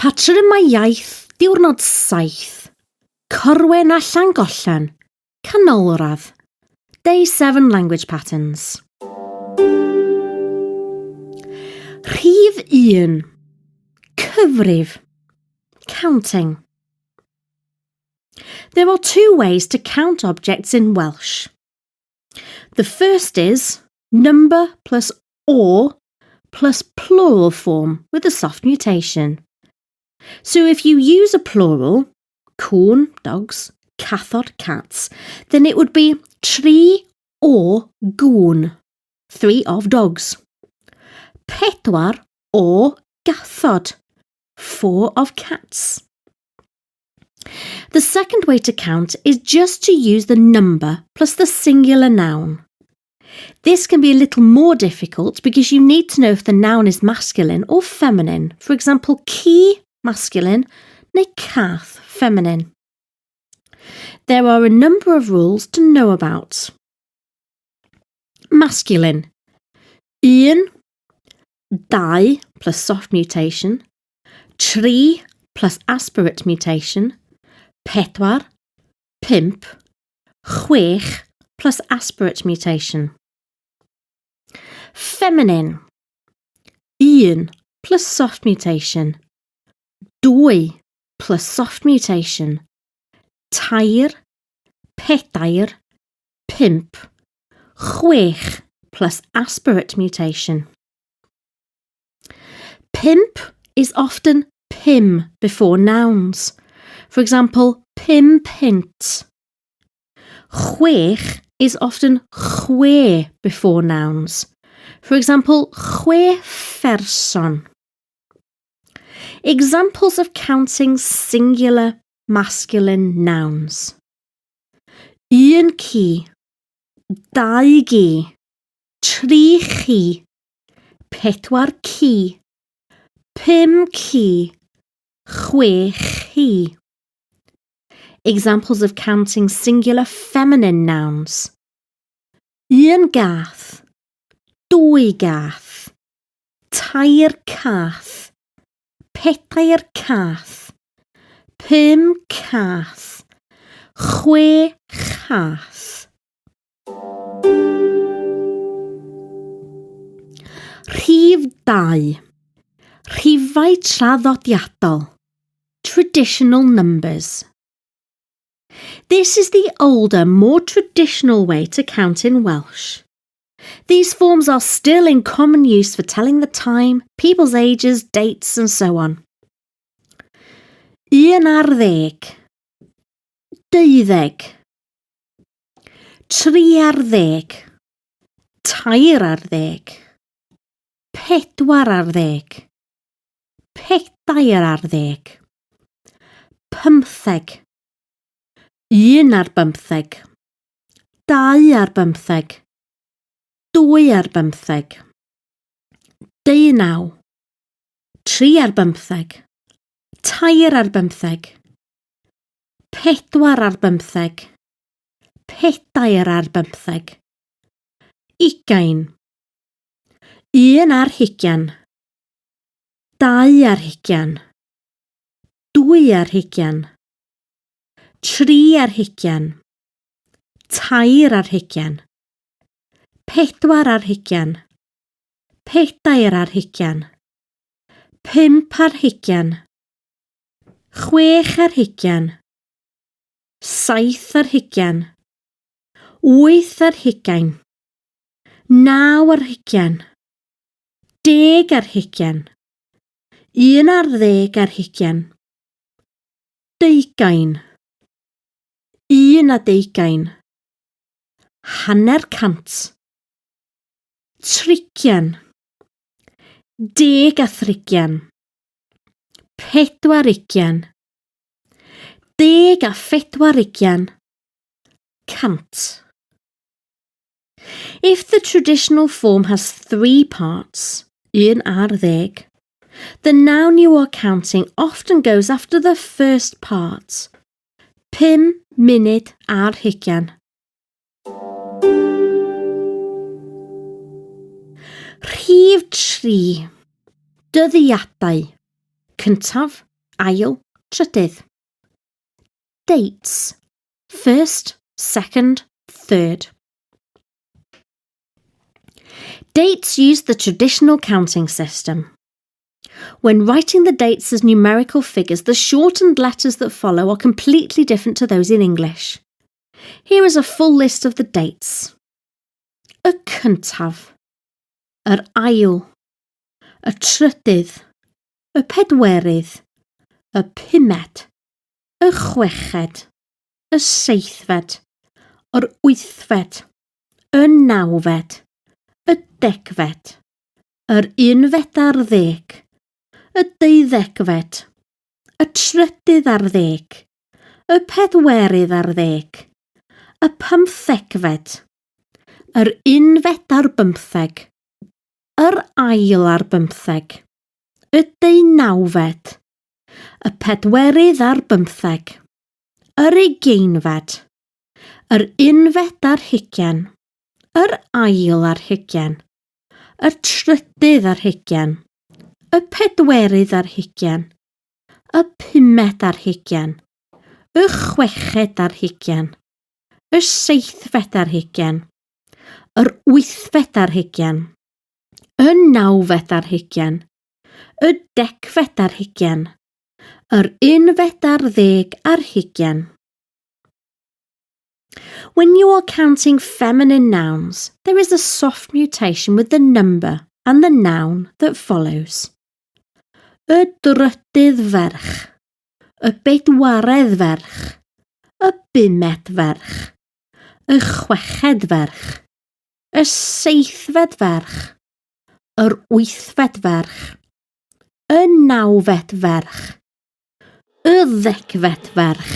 Patrymau iaith, diwrnod 7. Corwen a Llangollen, Canolradd. Day 7 Language Patterns. Rhif 1. Cyfrif. Counting. There are two ways to count objects in Welsh. The first is number plus or plus plural form with a soft mutation. So if you use a plural, cŵn, dogs, cathod, cats, then it would be tri o gŵn, three of dogs. Pedwar o gathod, four of cats. The second way to count is just to use the number plus the singular noun. This can be a little more difficult because you need to know if the noun is masculine or feminine. For example, ci, masculine, neu cath, feminine. There are a number of rules to know about. Masculine. Un, dau plus soft mutation, tri plus aspirate mutation, pedwar, pump, chwech plus aspirate mutation. Feminine. Un plus soft mutation, dwy plus soft mutation, tair, pedair, pump, chwech plus aspirate mutation. Pump is often pum before nouns. For example, pum punt. Chwech is often chwe before nouns. For example, chwe pherson. Examples of counting singular masculine nouns. Un ci, dau gi, tri chi, pedwar ci, pum ci, chwe chi. Examples of counting singular feminine nouns. Un gath, dwy gath, tair cath, pedair cath, pum cath, chwe chath. Rhif 2. Rhifau traddodiadol. Traditional numbers. This is the older, more traditional way to count in Welsh. These forms are still in common use for telling the time, people's ages, dates and so on. Un ar ddeg. Deuddeg. Tri ar ddeg. Tair ar ddeg. Pedwar ar ddeg. Pedair ar ddeg. Pymtheg. Un ar bymtheg. Dau ar bymtheg. Dwy ar bymtheg. Deunaw. Tri ar bymtheg. Tair ar bymtheg. Pedwar ar bymtheg. Pedair ar bymtheg. Ugain. Un ar hugain. Dau ar hugain. Dwy ar hugain. Tri ar hugain. Tair ar hugain. Pedwar ar hugain. Pedair ar hugain. Pump ar hugain. Chwech ar hugain. Saith ar hugain. Wyth ar hugain. Naw ar hugain. Deg ar hugain. Un ar ddeg ar hugain. Deugain. Un a deugain. Hanner cant. Trigian. Deg a thrigian. Pedwar ugian. Deg a phedwar ugian. Cant. If the traditional form has three parts, un ar ddeg, the noun you are counting often goes after the first part. Pum munud ar hugain. Rhif 3. Dyddiadau. Cyntaf, ail, trydydd. Dates. First, second, third. Dates use the traditional counting system. When writing the dates as numerical figures, the shortened letters that follow are completely different to those in English. Here is a full list of the dates. Y cyntaf, yr ail, y trydydd, y pedwerydd, y pumed, y chweched, y seithfed, yr wythfed, y nawfed, y degfed, yr unfed ar ddeg, y deuddegfed, y trydydd ar ddeg, y pedwerydd ar ddeg, y pymthegfed, yr unfed ar bymtheg, yr ail ar bymtheg, y deunawfed, y pedwerydd ar bymtheg, yr ugeinfed, yr unfed ar hugain, yr ail ar hugain, y trydydd ar hugain, y pedwerydd ar hugain, y pumed ar hugain, y chweched ar hugain, y seithfed ar hugain, yr wythfed ar hugain, y nawfed ar hugain, y degfed ar hugain, yr unfed ar ddeg ar hugain. When you are counting feminine nouns, there is a soft mutation with the number and the noun that follows. Y drydydd ferch, y bedwaredd ferch, y bumed ferch, y chweched ferch, y seithfed ferch, yr wythfed ferch, y nawfed ferch, y ddegfed ferch.